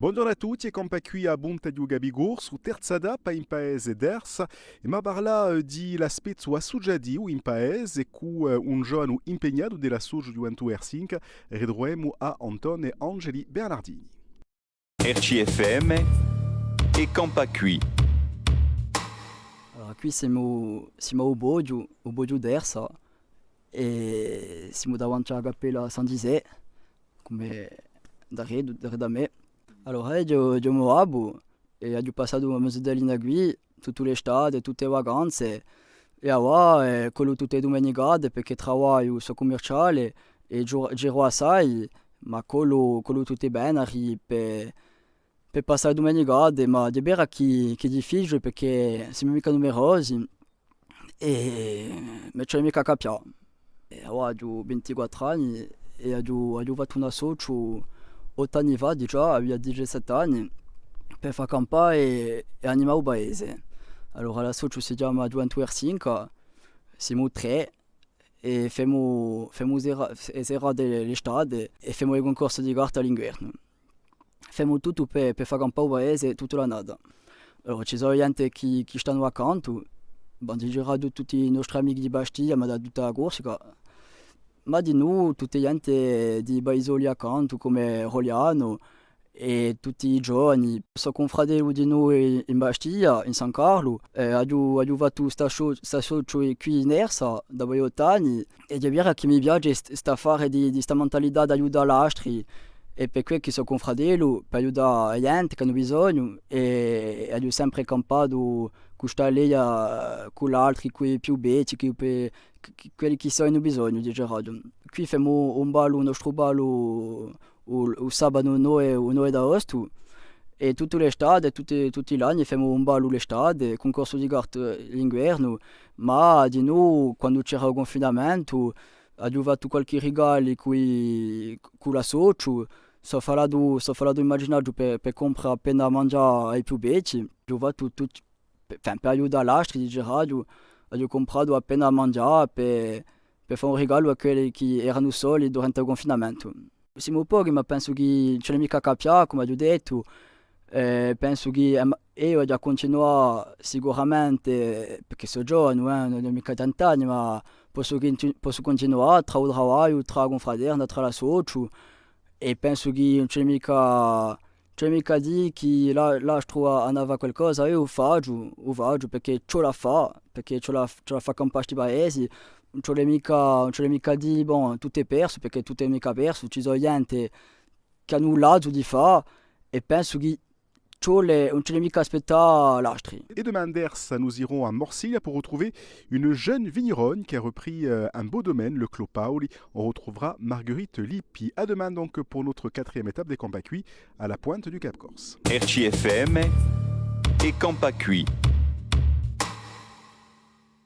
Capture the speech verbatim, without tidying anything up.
Bonghjornu à tutti è campà quì à Punta di u Capicorsu, terza tappa in paese d'Ersa, è emu à parlà, eh, di l'aspettu assuciativu in paese cù, eh, un giovanu impegnatu di l'associu Ghjuventù Ersinca, ritruvemu à Antone Angeli Bernardini. R C F M è campà quì. Allora, quì simu, simu à u Poghju, u Poghju d'Ersa, è simu davanti à a cappella San Ghjisè, cum'è daretu, daretu à mè. Allora, eiu, eiu, eiu, u mo babbu, è aghju passatu a mo zitellina quì, tutta l'estate, tutte e vacanze, è avà, eh, collu tutte e dumenicate, perchè travagliu, sò cummerciale, è giru, giru assai, ma collu, collu tutte e venari per, per passà e dumenicate, ma hè vera chì, chì hè difficiule, perchè simu micca numerosi, è ùn ci hè micca à cappià. È avà aghju vintiquattru anni è aghju, aghju fattu un associu ottu anni fà, digià, avia diciassette anni, per fà campà è, è animà u paese. Allora, l'associu si chjama Ghjuventù Ersinca, simu trè, è femu, femu sera-, e serate l'estate è femu i cuncorsi di carte à l'inguernu. Femu tuttu per, per fà campà u paese tutta l'annata. Allora, ci sò ghjente chì, chì stanu accantu, bon, digià tutti i nostri amichi di Bastia, ma da tutta a Corsica, ma dinù tutti ghjente di paisoli accantu, cum'è Roglianu, è tutti i giovani. Sò cunfratellu dinù in, in Bastia, in San Carlu, è aghju, aghju fattu st'asso-, st'associu quì in Ersa, dapoi ottu anni, è hè vera chì mi piace st-, st'affare di, di sta mentalità d'aiutà l'altri, è per què chì sò cunfratellu, per aiutà a ghjente chì anu bisognu, è, è aghju sempre campatu cù sta leia, eh, cù l'altri, cù i più vechji, cù i pe-, cù, cù quelli chì sò in bisognu, diceraghju. Quì femu un ballu, un nostru ballu, u, u sabatu nove, u nove d'aostu, è tutta l'estate, tutti, tutti l'anni femu un ballu l'estate, cuncorsu di carte l'inguernu, ma dinù, quandu c'era u cunfinamentu, aghju fattu qualchì rigali cù i, cù l'associu, sò falatu, sò falatu in macinaghju per, per cumprà appena à manghjà à i più vechji, aghju fattu tutti, per, enfin, per aiutà l'altri, diceraghju, aghju cumpratu appena à manghjà per, per fà un rigalu à quelli chì eranu soli durante u cunfinamentu. Simu pochi, ma pensu chì ùn ci hè micca à cappià, cum'è aghju dettu, è pensu chì, ehm, eiu aghju da cuntinuà sicuramente, perchè sò giovanu, eh, ùn aghju micca trenta anni, ma possu cunti-, possu cuntinuà trà u travagliu, trà a cunfraterna, trà l'associu, è pensu chì ùn ci hè micca Ci hè micca à dì chì l'altru hà, hà da fà qualcosa, eiu u facciu, u facciu, perchè ci vole à fà, perchè ci vole à, ci vole à fà campà sti paesi, ùn ci vole micca, ùn ci vole micca à dì, bon, tuttu hè persu, perchè tuttu hè micca persu, ci sò ghjente chì anu u laziu di fà, è pensu chì ci vole, ùn ci vole micca à aspettà l'altri. Et demain d'Ersa, nous irons à Morsiglia pour retrouver une jeune vigneronne qui a repris, euh, un beau domaine, le Clos Paoli. On retrouvera Marguerite Lippi. À demain donc pour notre quatrième étape des Campà quì à la pointe du Cap Corse. R C F M è Campà quì.